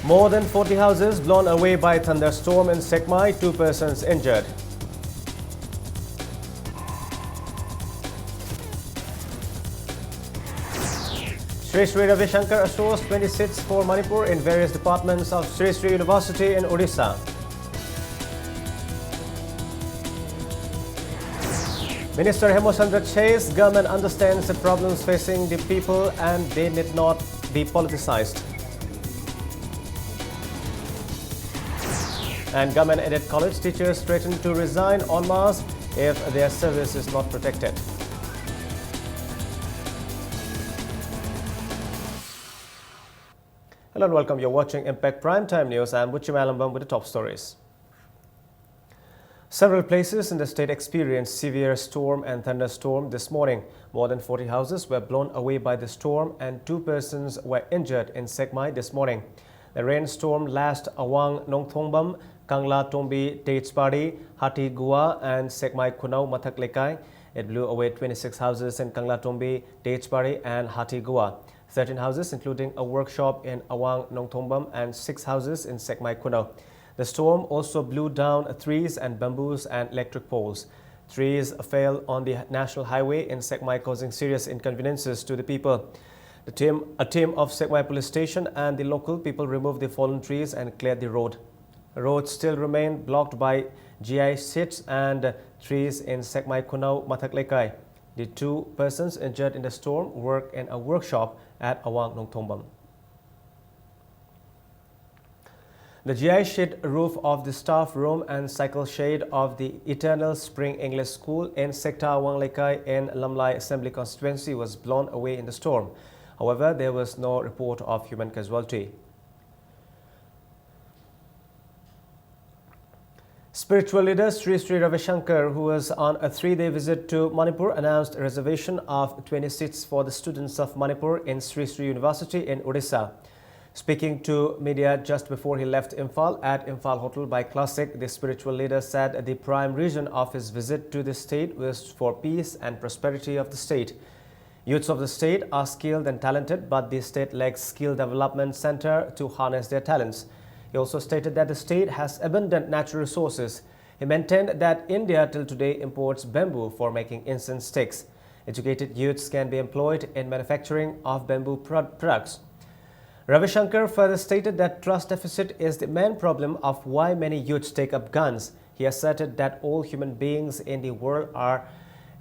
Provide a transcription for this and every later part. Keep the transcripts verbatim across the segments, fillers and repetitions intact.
More than forty houses blown away by thunderstorm in Sekmai, two persons injured. Sri Sri Ravi Shankar assures twenty seats for Manipur in various departments of Sri Sri University in Odisha. Minister Hemochandra says government understands the problems facing the people and they need not be politicized. And government-aided college teachers threaten to resign en masse if their service is not protected. Hello and welcome. You're watching Impact Prime Time News. I'm Buchi Malambam with the top stories. Several places in the state experienced severe storm and thunderstorm this morning. More than forty houses were blown away by the storm and two persons were injured in Sekmai this morning. The rainstorm lashed Awang Nongthombam, Kangla Tombi, Tejpari, Hati Gua, and Sekmai Khunau Mathak Lekai. It blew away twenty-six houses in Kangla Tombi, Tejpari, and Hati Gua. Thirteen houses, including a workshop in Awang Nongthombam and six houses in Sekmai Khunau. The storm also blew down trees and bamboos and electric poles. Trees fell on the national highway in Sekmai, causing serious inconveniences to the people. The team, a team of Sekmai Police Station and the local people removed the fallen trees and cleared the road. Roads still remain blocked by G I sheets and trees in Sekmai Khunau Mathak Lekai. The two persons injured in the storm work in a workshop at Awang Nongthombam. The G I sheet roof of the staff room and cycle shade of the Eternal Spring English School in Sekta Awang Lekai in Lamlai Assembly Constituency was blown away in the storm. However, there was no report of human casualty. Spiritual leader Sri Sri Ravi Shankar, who was on a three-day visit to Manipur, announced a reservation of twenty seats for the students of Manipur in Sri Sri University in Odisha. Speaking to media just before he left Imphal at Imphal Hotel by Classic, the spiritual leader said the prime reason of his visit to the state was for peace and prosperity of the state. Youths of the state are skilled and talented, but the state lacks skill development center to harness their talents. He also stated that the state has abundant natural resources. He maintained that India till today imports bamboo for making incense sticks. Educated youths can be employed in manufacturing of bamboo pro-, products. Ravi Shankar further stated that trust deficit is the main problem of why many youths take up guns. He asserted that all human beings in the world are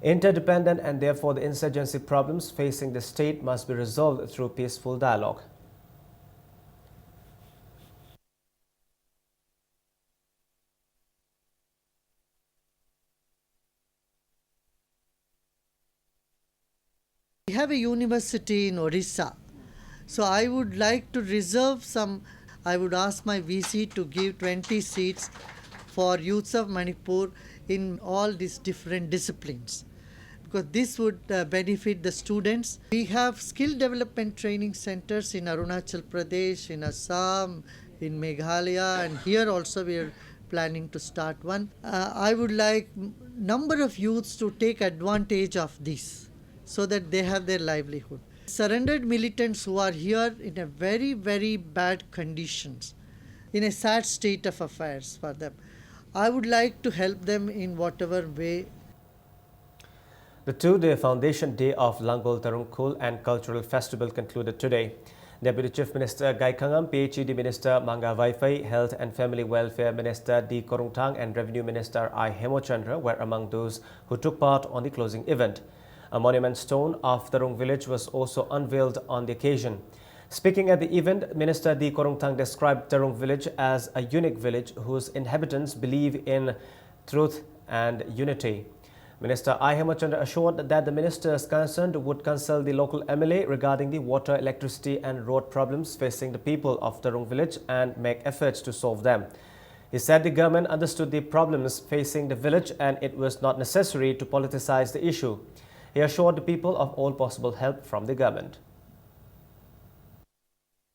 interdependent and therefore the insurgency problems facing the state must be resolved through peaceful dialogue. We have a university in Orissa. So I would like to reserve some, I would ask my V C to give twenty seats for youths of Manipur in all these different disciplines, because this would uh, benefit the students. We have skill development training centers in Arunachal Pradesh, in Assam, in Meghalaya, and here also we are planning to start one. Uh, I would like m-, number of youths to take advantage of this so that they have their livelihood. Surrendered militants who are here in a very, very bad conditions, in a sad state of affairs for them. I would like to help them in whatever way. The two-day foundation day of Langol Tarung Khul and Cultural Festival concluded today. Deputy Chief Minister Gai Khangam, P H E D Minister Manga Vaiphei, Health and Family Welfare Minister D Khorumthang, and Revenue Minister I Hemochandra were among those who took part on the closing event. A monument stone of Tarung village was also unveiled on the occasion. Speaking at the event, Minister D Khorumthang described Tarung village as a unique village whose inhabitants believe in truth and unity. Minister I Hemochandra assured that the ministers concerned would consult the local M L A regarding the water, electricity and road problems facing the people of Tarung village and make efforts to solve them. He said the government understood the problems facing the village and it was not necessary to politicize the issue. He assured the people of all possible help from the government.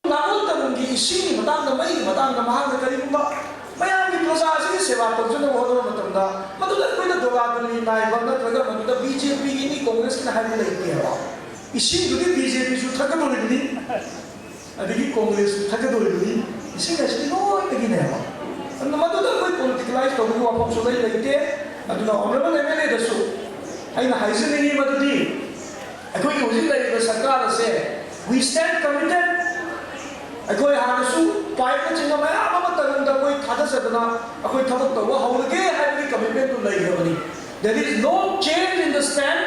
ꯅꯥꯀꯜ ꯇꯔꯨꯡꯒꯤ ꯏꯁꯤꯡꯒꯤ ꯃꯇꯥꯡꯗ, ꯃꯩꯒꯤ ꯃꯇꯥꯡꯗ ꯃꯍꯥꯛꯅ ꯀꯔꯤꯒꯨꯝꯕ ꯃꯌꯥꯝꯒꯤ ꯄ꯭ꯔꯖꯥꯁꯤꯒꯤ ꯁꯦꯕꯥ ꯇꯧꯖꯅꯕ ꯍꯣꯠꯅꯕ ꯃꯇꯝꯗ ꯃꯗꯨꯗ ꯑꯩꯈꯣꯏꯅ ꯗꯣꯒꯥꯗꯨꯂꯤ ꯅꯥꯏꯕ ꯅꯠꯇ꯭ꯔꯒ ꯃꯗꯨꯗ ꯕꯤ ꯖꯦ ꯄꯤꯒꯤꯅꯤ, ꯀꯣꯡꯒ꯭ꯔꯦꯁꯀꯤꯅꯤ ꯍꯥꯏꯕ ꯂꯩꯇꯦꯕ꯫ ꯏꯁꯤꯡꯗꯨꯗꯤ ꯕꯤ ꯖꯦ ꯄꯤꯁꯨ ꯊꯛꯀꯗꯧꯔꯤꯕꯅꯤ, ꯑꯗꯒꯤ ꯀꯣꯡꯒ꯭ꯔꯦꯁꯁꯨ ꯊꯛꯀꯗꯧꯔꯤꯕꯅꯤ꯫ ꯏꯁꯤꯡ ꯍꯥꯏꯁꯤꯗꯤ ꯂꯣꯏꯅꯗꯒꯤꯅꯦꯕ꯫ ꯑꯗꯨꯅ ꯃꯗꯨꯗ ꯑꯩꯈꯣꯏ ꯄꯣꯂꯤꯇꯤꯀꯦꯂꯥꯏꯁ ꯇꯧꯕꯒꯤ ꯋꯥꯐꯝꯁꯨ ꯂꯩ ꯂꯩꯇꯦ꯫ ꯑꯗꯨꯅ ꯑꯣꯅꯔꯦꯕꯜ ꯑꯦꯝ ꯑꯦꯜ ꯑꯦꯗꯁꯨ ꯑꯩꯅ ꯍꯥꯏꯖꯅꯤꯡꯉꯤ ꯃꯗꯨꯗꯤ ꯑꯩꯈꯣꯏꯒꯤ ꯍꯧꯖꯤꯛ ꯂꯩꯔꯤꯕ ꯁꯔꯀꯥꯔ ꯑꯁꯦ, we stand committed꯫ ꯑꯩꯈꯣꯏ ꯍꯥꯟꯅꯁꯨ ꯄꯥꯏꯞꯅꯆꯤꯡꯕ ꯃꯌꯥꯝ ꯑꯃ ꯇꯧꯔꯝꯗ ꯑꯩꯈꯣꯏ ꯊꯥꯗꯖꯗꯅ ꯑꯩꯈꯣꯏ ꯊꯕꯛ ꯇꯧꯕ ꯍꯧꯔꯒꯦ ꯍꯥꯏꯕꯒꯤ ꯀꯃꯤꯠꯃꯦꯟꯗꯨ ꯂꯩꯈ꯭ꯔꯕꯅꯤ꯫ There is no change in the stand.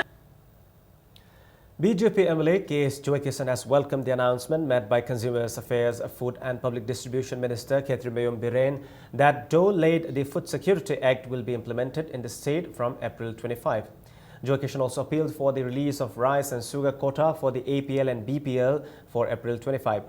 B J P M L A K S Joykisan has welcomed the announcement made by Consumers Affairs, Food and Public Distribution Minister Khetrimayom Biren that though late, the Food Security Act will be implemented in the state from April twenty-five. Joykisan also appealed for the release of rice and sugar quota for the A P L and B P L for April twenty-five.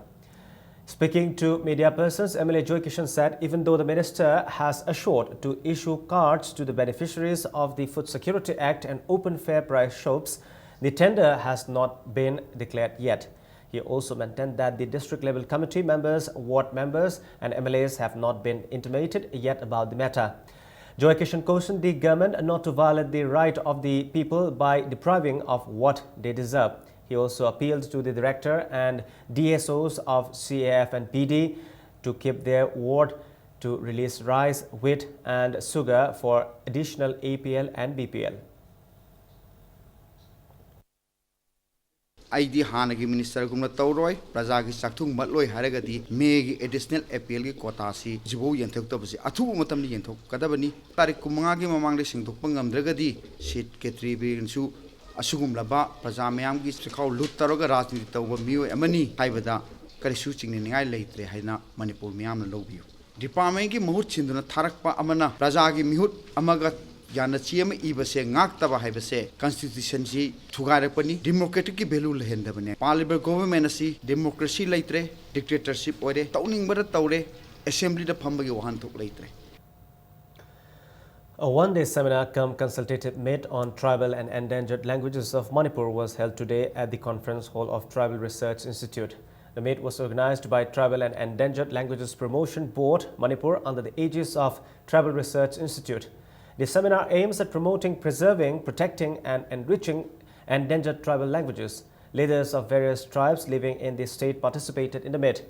Speaking to media persons, M L A Joykisan said even though the minister has assured to issue cards to the beneficiaries of the Food Security Act and open fair price shops, the tender has not been declared yet. He also maintained that the district level committee members, ward members, and M L As have not been intimated yet about the matter. Joykisan cautioned the government not to violate the right of the people by depriving of what they deserve. He also appealed to the director and D S Os of C A F and P D to keep their word to release rice, wheat, and sugar for additional A P L and B P L. ꯑꯩꯗꯤ ꯍꯥꯟꯅꯒꯤ ꯃꯤꯅꯤꯁꯇꯔꯒꯨꯝꯅ ꯇꯧꯔꯣꯏ꯫ ꯄ꯭ꯔꯖꯥꯒꯤ ꯆꯥꯛꯊꯨꯡ ꯃꯠꯂꯣꯏ ꯍꯥꯏꯔꯒꯗꯤ ꯃꯦꯒꯤ additional ꯑꯦ ꯄꯤ ꯑꯦꯜꯒꯤ ꯀꯣꯇꯥꯁꯤ ꯍꯧꯖꯤꯛꯐꯥꯎ ꯌꯦꯟꯊꯣꯛꯇꯕꯁꯤ ꯑꯊꯨꯕ ꯃꯇꯝꯗ ꯌꯦꯟꯊꯣꯛꯀꯗꯕꯅꯤ꯫ ꯇꯥꯔꯤꯛ ꯀꯨꯟꯃꯉꯥꯒꯤ ꯃꯃꯥꯡꯗ ꯁꯦꯡꯗꯣꯛꯄ ꯉꯝꯗ꯭ꯔꯒꯗꯤ ꯁꯤꯠ ꯀꯦꯇ꯭ꯔꯤꯕꯤꯔꯁꯨ ꯑꯁꯤꯒꯨꯝꯂꯕ ꯄ꯭ꯔꯖꯥ ꯃꯌꯥꯝꯒꯤ ꯆꯈꯥꯎ ꯂꯨꯠ ꯇꯧꯔꯒ ꯔꯥꯖꯅꯤꯇꯤ ꯇꯧꯕ ꯃꯤꯑꯣꯏ ꯑꯃꯅꯤ ꯍꯥꯏꯕꯗ ꯀꯔꯤꯁꯨ ꯆꯤꯡꯅꯅꯤꯡꯉꯥꯏ ꯂꯩꯇ꯭ꯔꯦ ꯍꯥꯏꯅ ꯃꯅꯤꯄꯨꯔ ꯃꯤꯌꯥꯝꯅ ꯂꯧꯕꯤꯌꯨ꯫ ꯗꯤꯄꯥꯔꯠꯃꯦꯟꯒꯤ ꯃꯍꯨꯠ ꯁꯤꯟꯗꯨꯅ ꯊꯥꯔꯛꯄ ꯑꯃꯅ ꯄ꯭ꯔꯖꯥꯒꯤ ꯃꯤꯍꯨꯠ ꯑꯃꯒ ꯌꯥꯅ ꯆꯦ ꯑꯃ ꯏꯕꯁꯦ ꯉꯥꯛꯇꯕ ꯍꯥꯏꯕꯁꯦ ꯀꯟꯁꯇꯤꯇ꯭ꯌꯨꯁꯟꯁꯤ ꯊꯨꯒꯥꯏꯔꯛꯄꯅꯤ, ꯗꯤꯃꯣꯀ꯭ꯔꯦꯇꯤꯛꯀꯤ ꯚꯦꯂꯨ ꯂꯩꯍꯟꯗꯕꯅꯦ꯫ ꯄꯥꯜꯂꯤꯕ ꯒꯣꯚꯔꯟꯃꯦꯟ ꯑꯁꯤ ꯗꯤꯃꯣꯀ꯭ꯔꯦꯁꯤ ꯂꯩꯇ꯭ꯔꯦ, ꯗꯤꯛꯇꯦꯇꯔꯁꯤꯞ ꯑꯣꯏꯔꯦ, ꯇꯧꯅꯤꯡꯕꯗ ꯇꯧꯔꯦ, ꯑꯦꯁꯦꯝꯕ꯭ꯂꯤꯗ ꯐꯝꯕꯒꯤ ꯋꯥꯍꯟꯊꯣꯛ ꯂꯩꯇ꯭ꯔꯦ꯫ A one-day seminar cum consultative meet on tribal and endangered languages of Manipur was held today at the conference hall of Tribal Research Institute. The meet was organized by Tribal and Endangered Languages Promotion Board, Manipur, under the aegis of Tribal Research Institute. The seminar aims at promoting, preserving, protecting, and enriching endangered tribal languages. Leaders of various tribes living in the state participated in the meet.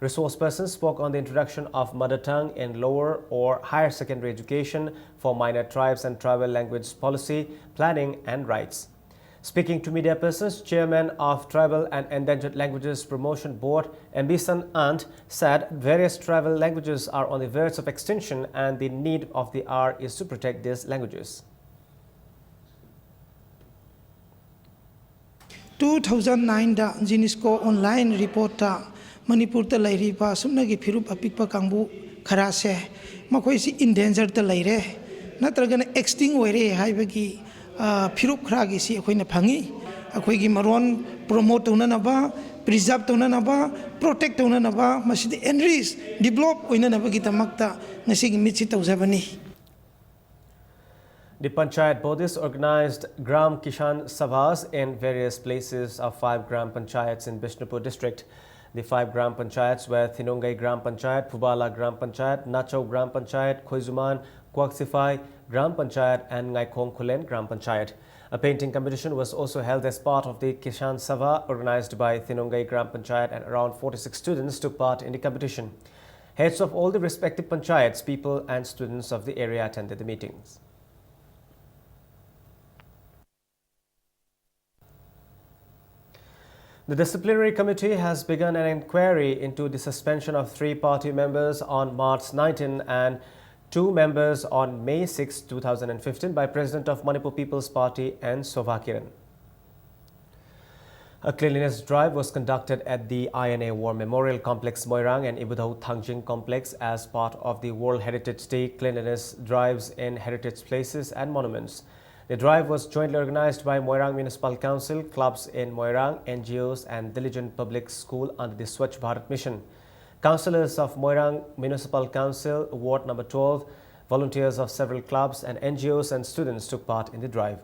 Resource persons spoke on the introduction of mother tongue in lower or higher secondary education for minor tribes and tribal language policy, planning and rights. Speaking to media persons, chairman of Tribal and Endangered Languages Promotion Board, Ambition Ant, said various tribal languages are on the verge of extinction and the need of the hour is to protect these languages. Two thousand nine the ꯖꯤꯅꯤꯁꯀꯣ online ꯔꯤꯄꯣꯔꯠꯇ ꯃꯅꯤꯄꯨꯔꯗ ꯂꯩꯔꯤꯕ ꯁꯨꯞꯅꯒꯤ ꯐꯤꯔꯨꯞ ꯑꯄꯤꯛꯄ ꯀꯥꯡꯕꯨ ꯈꯔꯁꯦ, ꯃꯈꯣꯏꯁꯤ ꯏꯟꯗꯦꯟꯖꯔꯗ ꯂꯩꯔꯦ ꯅꯠꯇ꯭ꯔꯒꯅ extinct ꯑꯣꯏꯔꯦ ꯍꯥꯏꯕꯒꯤ, ꯑ, ꯐꯤꯔꯨꯞ ꯈꯔꯒꯤꯁꯤ ꯑꯩꯈꯣꯏꯅ ꯐꯪꯉꯤ꯫ ꯑꯩꯈꯣꯏꯒꯤ ꯃꯔꯣꯟ ꯄ꯭ꯔꯣꯃꯣꯠ ꯇꯧꯅꯅꯕ, ꯄ꯭ꯔꯤꯖꯥꯔꯚ ꯇꯧꯅꯅꯕ, ꯄ꯭ꯔꯣꯇꯦꯛ ꯇꯧꯅꯅꯕ ꯃꯁꯤꯗ ꯑꯦꯟꯔꯤꯆ, ꯗꯤꯕ꯭ꯂꯣꯞ ꯑꯣꯏꯅꯅꯕꯒꯤꯗꯃꯛꯇ ꯉꯁꯤꯒꯤ ꯃꯤꯠꯁꯤ ꯇꯧꯖꯕꯅꯤ꯫ The Panchayat bodies organized Gram Kishan Sabhas in various places of five Gram Panchayats in Bishnupur district. The five Gram Panchayats were Thinongai Gram Panchayat, Phubala Gram Panchayat, Nachau Gram Panchayat, Khoizuman, Kwaksifai Gram Panchayat, and Ngaikhong Khulen Gram Panchayat. A painting competition was also held as part of the Kishan Sabha organized by Thinongai Gram Panchayat, and around forty-six students took part in the competition. Heads of all the respective panchayats, people and students of the area attended the meetings. The disciplinary committee has begun an inquiry into the suspension of three party members on March nineteen and two members on May sixth, two thousand and fifteen by President of Manipur People's Party N Shobha Kiran. A cleanliness drive was conducted at the I N A War Memorial Complex, Moirang and Ibudhou Thangjing Complex as part of the World Heritage Day cleanliness drives in heritage places and monuments. The drive was jointly organized by Moirang Municipal Council, clubs in Moirang, N G Os and Diligent Public School under the Swachh Bharat Mission. Councillors of Moirang Municipal Council, Ward number twelve, volunteers of several clubs and N G Os and students took part in the drive.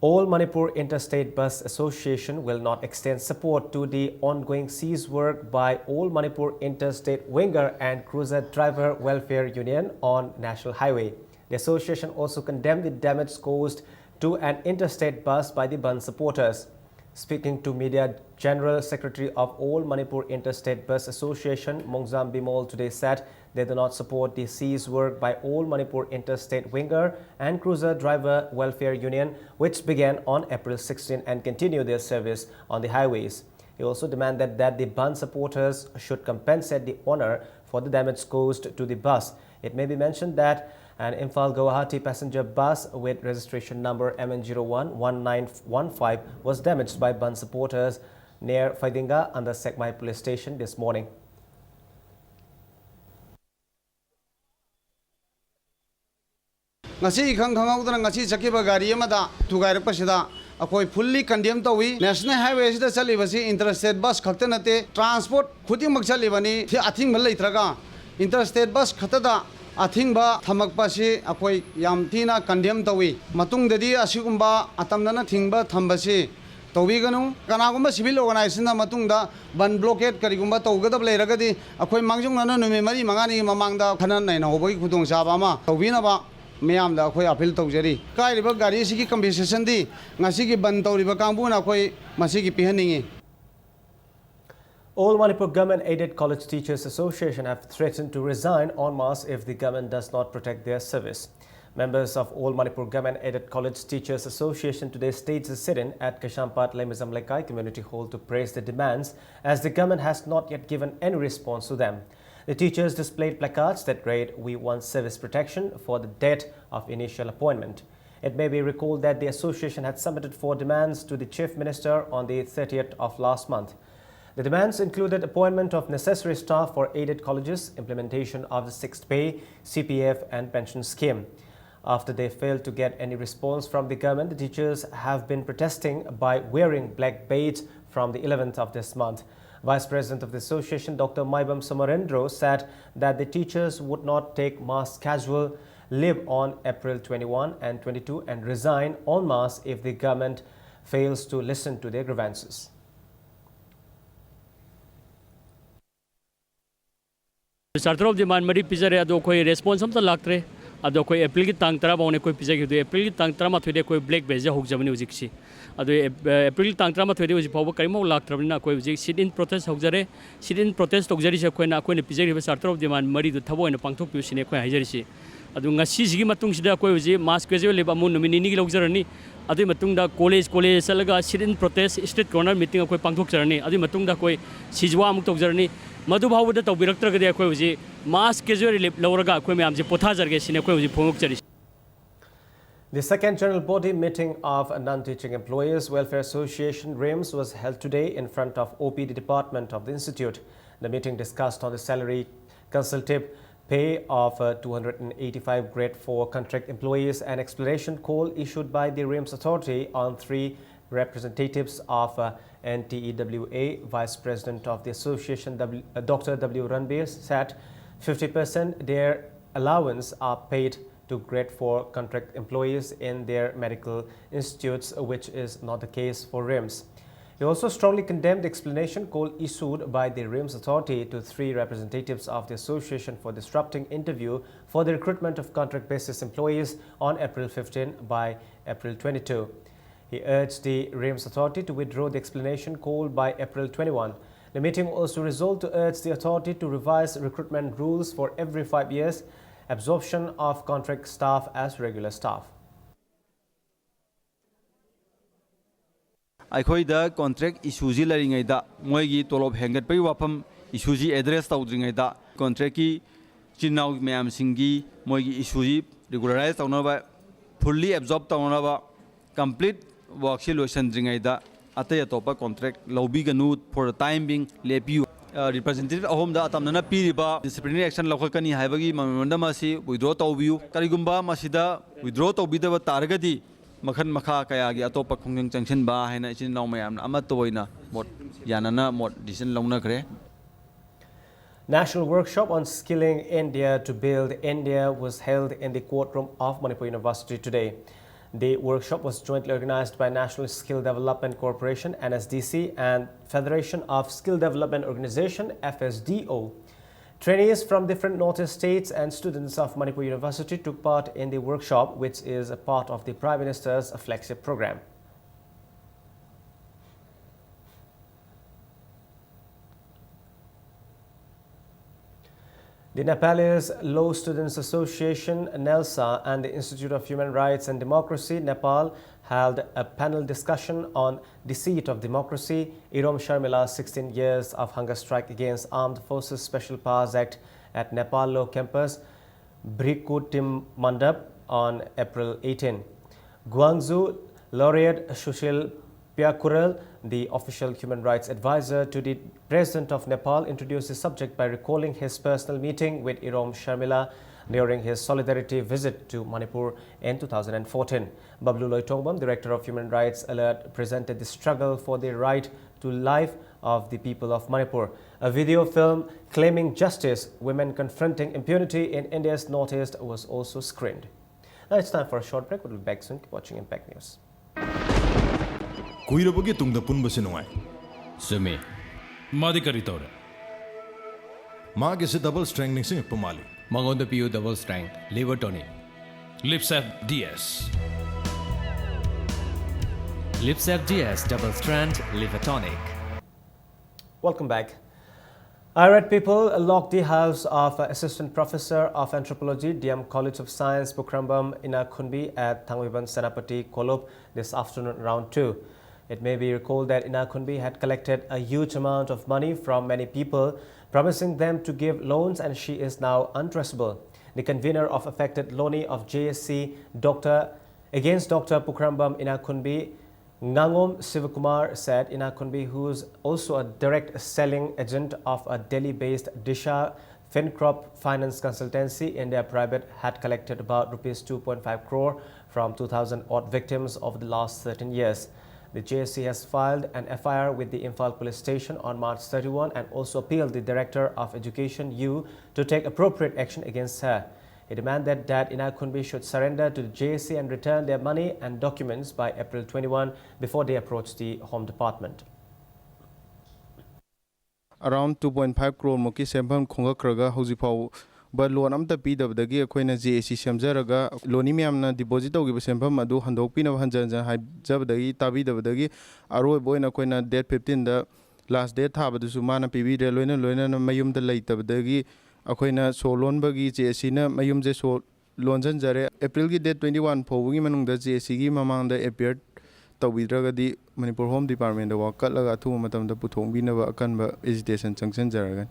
All Manipur Interstate Bus Association will not extend support to the ongoing cease work by All Manipur Interstate Winger and Cruiser Driver Welfare Union on National Highway. The association also condemned the damage caused to an interstate bus by the Bandh supporters. Speaking to media, General Secretary of All Manipur Interstate Bus Association, Mongzam Bimol, today said they do not support the seized work by All Manipur Interstate Winger and Cruiser Driver Welfare Union, which began on April sixteen and continued their service on the highways. He also demanded that the Bandh supporters should compensate the owner for the damage caused to the bus. It may be mentioned that an Imphal Guwahati passenger bus with registration number M N zero one one nine one five was damaged by Bandh supporters near Faidinga under Sekmai police station this morning. ꯉꯁꯤ ꯏꯈꯪ ꯈꯪꯍꯧꯗꯅ ꯉꯁꯤ ꯆꯠꯈꯤꯕ ꯒꯥꯔꯤ ꯑꯃꯗ ꯊꯨꯒꯥꯏꯔꯛꯄꯁꯤꯗ ꯑꯩꯈꯣꯏ fully condemn ꯇꯧꯏ꯫ National Highway ꯑꯁꯤꯗ ꯆꯠꯂꯤꯕꯁꯤ interstate bus ꯈꯛꯇ ꯅꯠꯇꯦ, transport ꯈꯨꯗꯤꯡꯃꯛ ꯆꯠꯂꯤꯕꯅꯤ꯫ ꯁꯤ ꯑꯊꯤꯡꯕ ꯂꯩꯇ꯭ꯔꯒ interstate bus ꯈꯛꯇꯗ ꯑꯊꯤꯡꯕ ꯊꯝꯃꯛꯄꯁꯤ ꯑꯩꯈꯣꯏ ꯌꯥꯝ ꯊꯤꯅ condemn ꯇꯧꯏ꯫ ꯃꯇꯨꯡꯗꯗꯤ ꯑꯁꯤꯒꯨꯝꯕ ꯑꯇꯝꯅꯅ ꯊꯤꯡꯕ ꯊꯝꯕꯁꯤ ꯇꯧꯕꯤꯒꯅꯨ꯫ ꯀꯅꯥꯒꯨꯝꯕ civil organizationꯅ ꯃꯇꯨꯡꯗ ꯕꯟ blockade ꯀꯔꯤꯒꯨꯝꯕ ꯇꯧꯒꯗꯕ ꯂꯩꯔꯒꯗꯤ ꯑꯩꯈꯣꯏ ꯃꯥꯡꯖꯧꯅꯅ ꯅꯨꯃꯤꯠ ꯃꯔꯤ ꯃꯉꯥꯅꯤꯒꯤ ꯃꯃꯥꯡꯗ ꯈꯟꯅ ꯅꯩꯅꯍꯧꯕꯒꯤ ꯈꯨꯗꯣꯡꯆꯥꯕ ꯑꯃ ꯇꯧꯕꯤꯅꯕ ꯃꯤꯌꯥꯝꯗ ꯑꯩꯈꯣꯏ appeal ꯇꯧꯖꯔꯤ꯫ ꯀꯥꯏꯔꯤꯕ ꯒꯥꯔꯤꯁꯤꯒꯤ compensationꯗꯤ ꯉꯁꯤꯒꯤ ꯕꯟ ꯇꯧꯔꯤꯕ ꯀꯥꯡꯕꯨꯅ ꯑꯩꯈꯣꯏ ꯃꯁꯤꯒꯤ ꯄꯤꯍꯟꯅꯤꯡꯏ꯫ All Manipur Government Aided College Teachers Association have threatened to resign en masse if the government does not protect their service. Members of All Manipur Government Aided College Teachers Association today staged a sit-in at Kaishampad Lemazam Lekai Community Hall to press the demands, as the government has not yet given any response to them. The teachers displayed placards that read, "We want service protection," for the date of initial appointment. It may be recalled that the association had submitted four demands to the Chief Minister on the thirtieth of last month. The demands included appointment of necessary staff for aided colleges, implementation of the sixth pay, C P F and pension scheme. After they failed to get any response from the government, the teachers have been protesting by wearing black badge from the eleventh of this month. Vice President of the association, Doctor Maibam Samarendro, said that the teachers would not take mass casual leave on April twenty-one and twenty-two and resign en masse if the government fails to listen to their grievances. Charter of Demand ꯃꯔꯤ ꯄꯤꯖꯔꯦ, ꯑꯗꯣ ꯑꯩꯈꯣꯏ response ꯑꯝꯇ ꯂꯥꯛꯇ꯭ꯔꯦ꯫ ꯑꯗꯣ ꯑꯩꯈꯣꯏ ꯑꯦꯄ꯭ꯔꯤꯜꯒꯤ ꯇꯥꯡ ꯇꯔꯥ ꯐꯥꯎꯅ ꯑꯩꯈꯣꯏ ꯄꯤꯖꯈꯤꯕꯗꯣ, ꯑꯦꯄ꯭ꯔꯤꯜꯒꯤ ꯇꯥꯡ ꯇꯔꯥꯃꯥꯊꯣꯏꯗ ꯑꯩꯈꯣꯏ black badge ꯍꯧꯖꯕꯅꯤ ꯍꯧꯖꯤꯛꯁꯤ꯫ ꯑꯗꯣ ꯑꯦꯞ-, ꯑꯦꯄ꯭ꯔꯤꯜꯒꯤ ꯇꯥꯡ ꯇꯔꯥꯃꯥꯊꯣꯏꯗ ꯍꯧꯖꯤꯛ ꯐꯥꯎꯕ ꯀꯔꯤꯝꯐꯥꯎ ꯂꯥꯛꯇ꯭ꯔꯕꯅꯤꯅ ꯑꯩꯈꯣꯏ ꯍꯧꯖꯤꯛ sit in protest ꯍꯧꯖꯔꯦ꯫ Sit in protest ꯇꯧꯖꯔꯤꯁꯦ ꯑꯩꯈꯣꯏꯅ, ꯑꯩꯈꯣꯏꯅ ꯄꯤꯖꯔꯤꯕ charter of demand ꯃꯔꯤꯗꯨ ꯊꯕꯛ ꯑꯣꯏꯅ ꯄꯥꯡꯊꯣꯛꯄꯤꯌꯨ ꯁꯤꯅꯤ ꯑꯩꯈꯣꯏ ꯍꯥꯏꯖꯔꯤꯁꯤ꯫ ꯑꯗꯨ ꯉꯁꯤꯁꯤꯒꯤ ꯃꯇꯨꯡꯁꯤꯗ ꯑꯩꯈꯣꯏ ꯍꯧꯖꯤꯛ mass casual leave ꯑꯃꯨꯛ ꯅꯨꯃꯤꯠ ꯅꯤꯅꯤꯒꯤ ꯂꯧꯖꯔꯅꯤ꯫ ꯑꯗꯨꯒꯤ ꯃꯇꯨꯡꯗ college, college ꯆꯠꯂꯒ sit in protest, street corner meeting ꯑꯩꯈꯣꯏ ꯄꯥꯡꯊꯣꯛꯆꯔꯅꯤ꯫ ꯑꯗꯨꯒꯤ ꯃꯇꯨꯡꯗ ꯑꯩꯈꯣꯏ ꯁꯤꯖꯋꯥ ꯑꯃꯨꯛ ꯇꯧꯖꯔꯅꯤ꯫ ꯃꯗꯨ ꯐꯥꯎꯕꯗ ꯇꯧꯕꯤꯔꯛꯇ꯭ꯔꯒꯗꯤ ꯑꯩꯈꯣꯏ ꯍꯧꯖꯤꯛ mass casual leave ꯂꯧꯔꯒ ꯑꯩꯈꯣꯏ ꯃꯌꯥꯝꯁꯦ ꯄꯣꯊꯥꯖꯔꯒꯦ ꯁꯤꯅꯤ ꯑꯩꯈꯣꯏ ꯍꯧꯖꯤꯛ ꯐꯣꯡꯗꯣꯛꯆꯔꯤꯁꯤ꯫ The second general body meeting of Non-Teaching Employees Welfare Association, RIMS, was held today in front of O P D department of the institute. The meeting discussed on the salary consultative pay of uh, two hundred eighty-five grade four contract employees, an explanation call issued by the RIMS authority on three representatives of uh, N T E W A. Vice President of the association, W, uh, Doctor W Ranbir, said fifty percent their allowance are paid to grade four contract employees in their medical institutes, which is not the case for RIMS. He also strongly condemned the explanation call issued by the RIMS authority to three representatives of the association for disrupting interview for the recruitment of contract basis employees on April fifteen by April twenty-two. He urged the RIMS authority to withdraw the explanation call by April twenty-one. The meeting also resolved to urge the authority to revise recruitment rules for every five years, absorption of contract staff as regular staff. ꯑꯩꯈꯣꯏꯗ contract issueꯁꯤ ꯂꯩꯔꯤꯉꯩꯗ, ꯃꯣꯏꯒꯤ ꯇꯣꯂꯣꯞ ꯍꯦꯟꯒꯠꯄꯒꯤ ꯋꯥꯐꯝ issueꯁꯤ address ꯇꯧꯗ꯭ꯔꯤꯉꯩꯗ, contractꯀꯤ ꯏꯆꯤꯟ ꯏꯅꯥꯎ ꯃꯌꯥꯝꯁꯤꯡꯒꯤ ꯃꯣꯏꯒꯤ issueꯁꯤ regularize ꯇꯧꯅꯕ, fully absorb ꯇꯧꯅꯕ, complete workꯁꯤ ꯂꯣꯏꯁꯤꯟꯗ꯭ꯔꯤꯉꯩꯗ ꯑꯇꯩ ꯑꯇꯣꯞꯄ contract ꯂꯧꯕꯤꯒꯅꯨ, for the time being ꯂꯦꯞꯄꯤꯌꯨ꯫ ꯑ, representative ꯑꯍꯨꯝꯗ ꯑꯇꯝꯅꯅ ꯄꯤꯔꯤꯕ disciplinary action ꯂꯧꯈꯠꯀꯅꯤ ꯍꯥꯏꯕꯒꯤ memorandum ꯑꯁꯤ withdraw ꯇꯧꯕꯤꯌꯨ꯫ ꯀꯔꯤꯒꯨꯝꯕ ꯃꯁꯤꯗ withdraw ꯇꯧꯕꯤꯗꯕ ꯇꯥꯔꯒꯗꯤ, ꯃꯈꯜ ꯃꯈꯥ ꯀꯌꯥꯒꯤ ꯑꯇꯣꯞꯄ ꯈꯣꯡꯖꯪ ꯆꯪꯁꯤꯟꯕ ꯍꯥꯏꯅ ꯏꯆꯤꯟ ꯏꯅꯥꯎ ꯃꯌꯥꯝꯅ ꯑꯃꯠꯇ ꯑꯣꯏꯅ ꯃꯣꯠ ꯌꯥꯅꯅ ꯃꯣꯠ decision ꯂꯧꯅꯈ꯭ꯔꯦ꯫ National Workshop on Skilling India to Build India was held in the courtroom of Manipur University today. The workshop was jointly organized by National Skill Development Corporation, N S D C, and Federation of Skill Development Organization, F S D O. Trainees from different Northeast states and students of Manipur University took part in the workshop, which is a part of the Prime Minister's flagship program. The Nepalese Law Students Association, NELSA, and the Institute of Human Rights and Democracy, Nepal, held a panel discussion on the seat of democracy, Irom Sharmila's sixteen years of hunger strike against Armed Forces Special Powers Act at Nepal Law Campus, Bhrikutim Mandap, on April eighteen. Guangzhou laureate Sushil Piakural, the official human rights advisor to the President of Nepal, introduced the subject by recalling his personal meeting with Irom Sharmila during his solidarity visit to Manipur in two thousand fourteen. Bablu Loitongbam, Director of Human Rights Alert, presented the struggle for the right to life of the people of Manipur. A video film claiming justice, women confronting impunity in India's Northeast was also screened. Now it's time for a short break. We'll be back soon. Keep watching Impact News. ꯀꯨꯏꯔꯕꯒꯤ ꯇꯨꯡꯗ ꯄꯨꯟꯕꯁꯤ ꯅꯨꯡꯉꯥꯏ꯫ ꯆꯨꯝꯃꯤ꯫ ꯃꯥꯗꯤ ꯀꯔꯤ ꯇꯧꯔꯦ? ꯃꯥꯒꯤꯁꯤ double strength ꯅꯤꯡꯁꯤꯡꯉꯛꯄ ꯃꯥꯜꯂꯤ꯫ ꯃꯉꯣꯟꯗ ꯄꯤꯌꯨ double strength liver tonic. Lipsap D S. Lipsap D S double strength liver tonic. Welcome back. Irate people locked the house of Assistant Professor of Anthropology, D M College of Science, Pukhrambam Inakkhunbi at Thanguiban Senapati Kolop this afternoon around two. It may be recalled that Inakkhunbi had collected a huge amount of money from many people, promising them to give loans, and she is now untraceable. The convener of affected Loni of J S C, Doctor against Doctor Pukhrambam Inakkhunbi, Ngangom Sivakumar, said Inakkhunbi, who's also a direct selling agent of a Delhi-based Disha FinCorp finance consultancy, India Private, had collected about rupees two point five crore from two thousand odd victims over the last thirteen years. The J S C has filed an F I R with the Imphal Police Station on March thirty-one and also appealed the Director of Education, U, to take appropriate action against her. He demanded that Inakkhunbi should surrender to the J S C and return their money and documents by April twenty-one before they approach the Home Department. ꯑꯔꯥꯎꯟ two point five ꯀ꯭ꯔꯣꯔꯃꯨꯛꯀꯤ ꯁꯦꯟꯐꯝ ꯈꯣꯝꯒꯠꯈ꯭ꯔꯒ ꯍꯧꯖꯤꯛ ꯐꯥꯎꯕ ꯂꯣꯟ ꯑꯝꯇ ꯄꯤꯗꯕꯗꯒꯤ ꯑꯩꯈꯣꯏꯅ J ꯑꯦ ꯁꯤ ꯁꯦꯝꯖꯔꯒ ꯂꯣꯅꯤ ꯃꯌꯥꯝꯅ ꯗꯤꯄꯣꯖꯤꯠ ꯇꯧꯈꯤꯕ ꯁꯦꯟꯐꯝ ꯑꯗꯨ ꯍꯟꯗꯣꯛꯄꯤꯅꯕ ꯍꯟꯖꯟ ꯍꯟꯖꯟ ꯍꯥꯏꯖꯕꯗꯒꯤ ꯇꯥꯕꯤꯗꯕꯗꯒꯤ ꯑꯔꯣꯏꯕ ꯑꯣꯏꯅ ꯑꯩꯈꯣꯏꯅ ꯗꯦꯠ ꯐꯤꯐꯇꯤꯟꯗ ꯂꯥꯁ ꯗꯦꯠ ꯊꯥꯕꯗꯨꯁꯨ ꯃꯥꯅ ꯄꯤꯕꯤꯗ꯭ꯔꯦ꯫ ꯂꯣꯏꯅ ꯂꯣꯏꯅꯅ ꯃꯌꯨꯝꯗ ꯂꯩꯇꯕꯗꯒꯤ ꯑꯩꯈꯣꯏꯅ ꯁꯣ ꯂꯣꯟꯕꯒꯤ ꯖꯦ ꯑꯦ ꯁꯤꯅ ꯃꯌꯨꯝꯁꯦ ꯁꯣ ꯂꯣꯟꯁꯤꯟꯖꯔꯦ꯫ ꯑꯦꯄ꯭ꯔꯤꯜꯒꯤ ꯗꯦꯠ ꯇ꯭ꯋꯦꯟꯇꯤ ꯋꯥꯟ ꯐꯥꯎꯕꯒꯤ ꯃꯅꯨꯡꯗ ꯖꯦ ꯑꯦ ꯁꯤꯒꯤ ꯃꯃꯥꯡꯗ ꯑꯦꯄꯤꯌꯔ ꯇꯧꯕꯤꯗ꯭ꯔꯒꯗꯤ ꯃꯅꯤꯄꯨꯔ ꯍꯣꯝ ꯗꯤꯄꯥꯔꯠꯃꯦꯟꯗ ꯋꯥꯀꯠꯂꯒ ꯑꯊꯨꯕ ꯃꯇꯝꯗ ꯄꯨꯊꯣꯛꯄꯤꯅꯕ ꯑꯀꯟꯕ ꯑꯦꯖꯤꯇꯦꯁꯟ ꯆꯪꯁꯤꯟꯖꯔꯒꯅꯤ꯫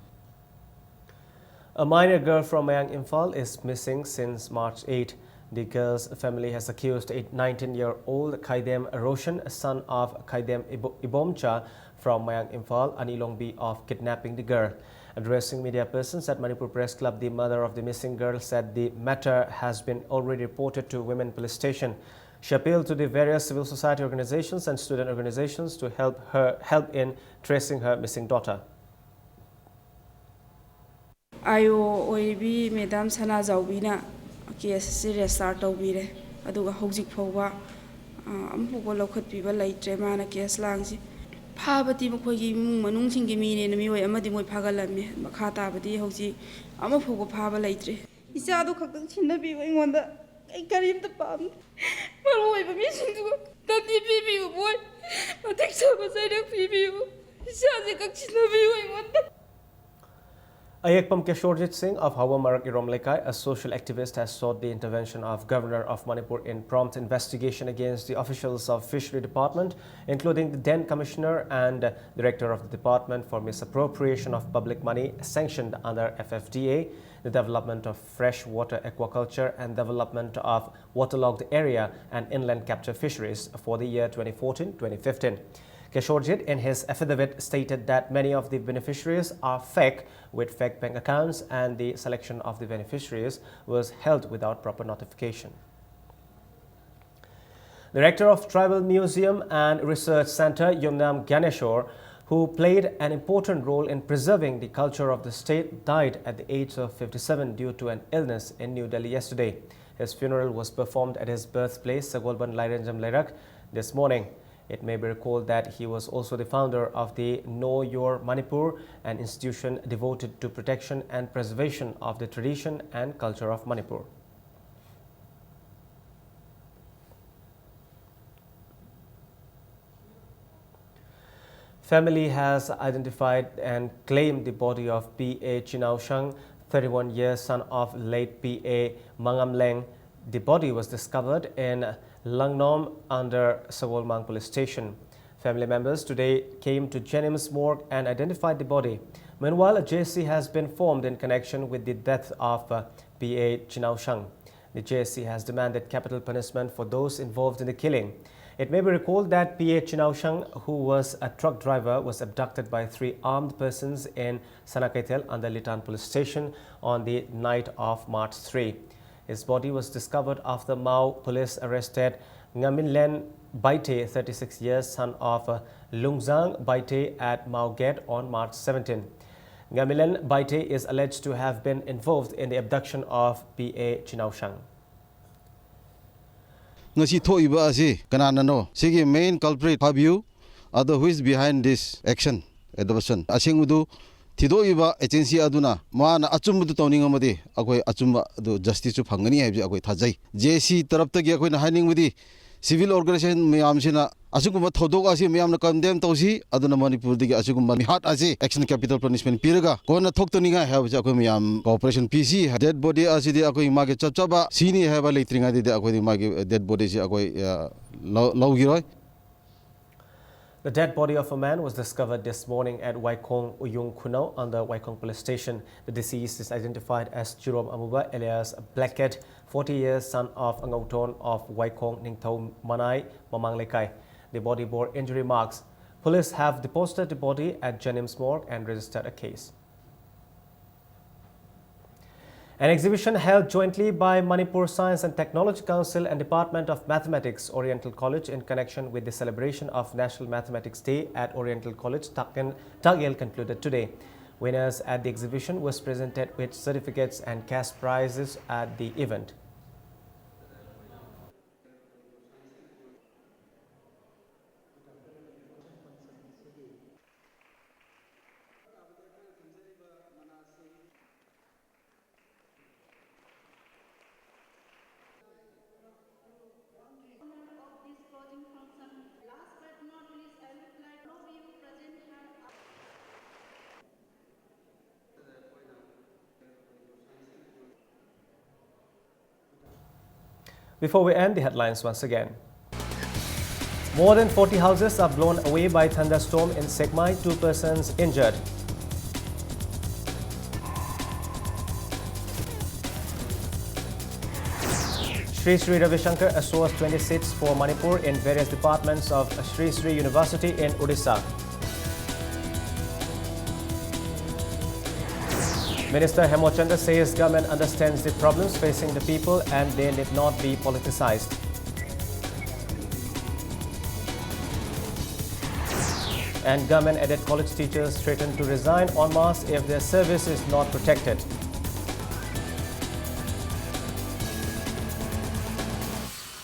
A minor girl from Mayang Imphal is missing since March eight. The girl's family has accused nineteen-year-old Khaidem Roshan, son of Khaidem Ibo- Ibomcha from Mayang Imphal, Anilongbi, of kidnapping the girl. Addressing media persons at Manipur Press Club, the mother of the missing girl said the matter has been already reported to Women Police Station. She appealed to the various civil society organizations and student organizations to help her help in tracing her missing daughter. I O ꯑꯣꯏꯔꯤꯕꯤ madam ꯁꯅꯥꯖꯥꯎꯕꯤꯅ case ꯑꯁꯤ register ꯇꯧꯕꯤꯔꯦ꯫ ꯑꯗꯨꯒ ꯍꯧꯖꯤꯛ ꯐꯥꯎꯕ, ꯑ, ꯑꯃꯐꯥꯎꯕ ꯂꯧꯈꯠꯄꯤꯕ ꯂꯩꯇ꯭ꯔꯦ꯫ ꯃꯥꯅ ꯀꯦꯁ ꯂꯥꯡꯁꯤ ꯐꯥꯕꯗꯤ ꯃꯈꯣꯏꯒꯤ ꯏꯃꯨꯡ ꯃꯅꯨꯡꯁꯤꯡꯒꯤ ꯃꯤꯅꯦꯅ ꯃꯤꯑꯣꯏ ꯑꯃꯗꯤ ꯃꯣꯏ ꯐꯥꯒꯠꯂꯝꯃꯤ꯫ ꯃꯈꯥ ꯇꯥꯕꯗꯤ ꯍꯧꯖꯤꯛ ꯑꯃꯐꯥꯎꯕ ꯐꯥꯕ ꯂꯩꯇ꯭ꯔꯦ꯫ ꯏꯆꯥꯗꯣ ꯈꯛꯇꯪ ꯁꯤꯟꯅꯕꯤꯌꯨ ꯑꯩꯉꯣꯟꯗ꯫ ꯑꯩ ꯀꯔꯤꯝꯇ ꯄꯥꯝꯗꯦ꯫ ꯃꯔꯨ ꯑꯣꯏꯕ ꯃꯤꯁꯤꯡꯗꯨ ꯇꯝꯕꯤ ꯄꯤꯕꯤꯌꯨ, ꯃꯣꯏ ꯃꯇꯤꯛ ꯆꯥꯕ ꯆꯩꯔꯛ ꯄꯤꯕꯤꯌꯨ꯫ ꯏꯆꯥꯁꯦ ꯈꯛ ꯁꯤꯟꯅꯕꯤꯌꯨ ꯑꯩꯉꯣꯟꯗ꯫ Ayekpam Keshorjit Singh of Hawa Marak Irom Lekai, a social activist, has sought the intervention of Governor of Manipur in prompt investigation against the officials of Fishery Department, including the then Commissioner and Director of the department, for misappropriation of public money sanctioned under F F D A, the development of freshwater aquaculture, and development of waterlogged area and inland capture fisheries for the year twenty fourteen twenty fifteen. Keshorjit, in his affidavit, stated that many of the beneficiaries are fake, with fake bank accounts, and the selection of the beneficiaries was held without proper notification. Director of Tribal Museum and Research Center, Yumnam Gyaneshwar, who played an important role in preserving the culture of the state, died at the age of fifty-seven due to an illness in New Delhi yesterday. His funeral was performed at his birthplace, Sagolband Lairanjam Leirak, this morning. It may be recalled that he was also the founder of the Know Your Manipur, an institution devoted to protection and preservation of the tradition and culture of Manipur. Family has identified and claimed the body of P A Chinaoshang, thirty-one years, son of late P A Mangamleng. The body was discovered in Langnom under Sagolmang Police Station. Family members today came to Jennings Morgue and identified the body. Meanwhile, a J C has been formed in connection with the death of uh, P A Chinaoshang. The J S C has demanded capital punishment for those involved in the killing. It may be recalled that P A Chinaoshang, who was a truck driver, was abducted by three armed persons in Sanakaithel under Litan Police Station on the night of March three. His body was discovered after Mao police arrested Ngaminlen Baite, thirty-six years, son of uh, Lungzang Baite, at Mao Gate on March seventeen. Ngamilen Baite is alleged to have been involved in the abduction of P A Chinaoshang. ꯉꯁꯤ ꯊꯣꯛꯏꯕ ꯑꯁꯤ ꯀꯅꯥꯅꯅꯣ? ꯁꯤꯒꯤ main culprit ꯐꯥꯕꯤꯌꯨ꯫ ꯑꯗꯣ who is behind this action, abduction? ꯑꯁꯦꯡꯕꯗꯨ ꯊꯤꯗꯣꯛꯏꯕ agency ꯑꯗꯨꯅ ꯃꯥꯅ ꯑꯆꯨꯝꯕꯗꯨ ꯇꯧꯅꯤꯡꯉꯝꯃꯗꯤ ꯑꯩꯈꯣꯏ ꯑꯆꯨꯝꯕ ꯑꯗꯨ justiceꯁꯨ ꯐꯪꯒꯅꯤ ꯍꯥꯏꯕꯁꯤ ꯑꯩꯈꯣꯏ ꯊꯥꯖꯩ꯫ J S C ꯇꯔꯞꯇꯒꯤ ꯑꯩꯈꯣꯏꯅ ꯍꯥꯏꯅꯤꯡꯕꯗꯤ civil organisation ꯃꯌꯥꯝꯁꯤꯅ ꯑꯁꯤꯒꯨꯝꯕ ꯊꯧꯗꯣꯛ ꯑꯁꯤ ꯃꯌꯥꯝꯅ condemn ꯇꯧꯁꯤ, ꯑꯗꯨꯅ ꯃꯅꯤꯄꯨꯔꯗꯒꯤ ꯑꯁꯤꯒꯨꯝꯕ ꯃꯤꯍꯥꯠ ꯑꯁꯤ action capital punishment ꯄꯤꯔꯒ ꯀꯣꯟꯅ ꯊꯣꯛꯇꯅꯤꯡꯉꯥꯏ ꯍꯥꯏꯕꯁꯤ ꯑꯩꯈꯣꯏ ꯃꯌꯥꯝ cooperation ꯄꯤꯁꯤ꯫ Dead body ꯑꯁꯤꯗꯤ ꯑꯩꯈꯣꯏ ꯃꯥꯒꯤ ꯆꯞ ꯆꯥꯕ ꯁꯤꯅꯤ ꯍꯥꯏꯕ ꯂꯩꯇ꯭ꯔꯤꯉꯩꯗꯗꯤ ꯑꯩꯈꯣꯏꯗꯤ ꯃꯥꯒꯤ dead bodyꯁꯤ ꯑꯩꯈꯣꯏ ꯑ, ꯂꯧ- ꯂꯧꯈꯤꯔꯣꯏ꯫ The dead body of a man was discovered this morning at Waikhong Uyung Khunau under Waikhong Police Station. The deceased is identified as Chirom Amuba alias Blackhead, forty years, son of Angauton of Waikhong Ningthau Manai, Mamang Lekai. The body bore injury marks. Police have deposited the body at Jennings Morgue and registered a case. An exhibition held jointly by Manipur Science and Technology Council and Department of Mathematics, Oriental College, in connection with the celebration of National Mathematics Day at Oriental College, Takyel, concluded today. Winners at the exhibition was presented with certificates and cash prizes at the event. Before we end, the headlines once again. More than forty houses are blown away by thunderstorm in Sekmai, two persons injured. Sri Sri Ravi Shankar assures twenty seats for Manipur in various departments of Sri Sri University in Odisha. Minister Hemochandra says government understands the problems facing the people and they need not be politicized. And government aided college teachers threaten to resign en masse if their service is not protected.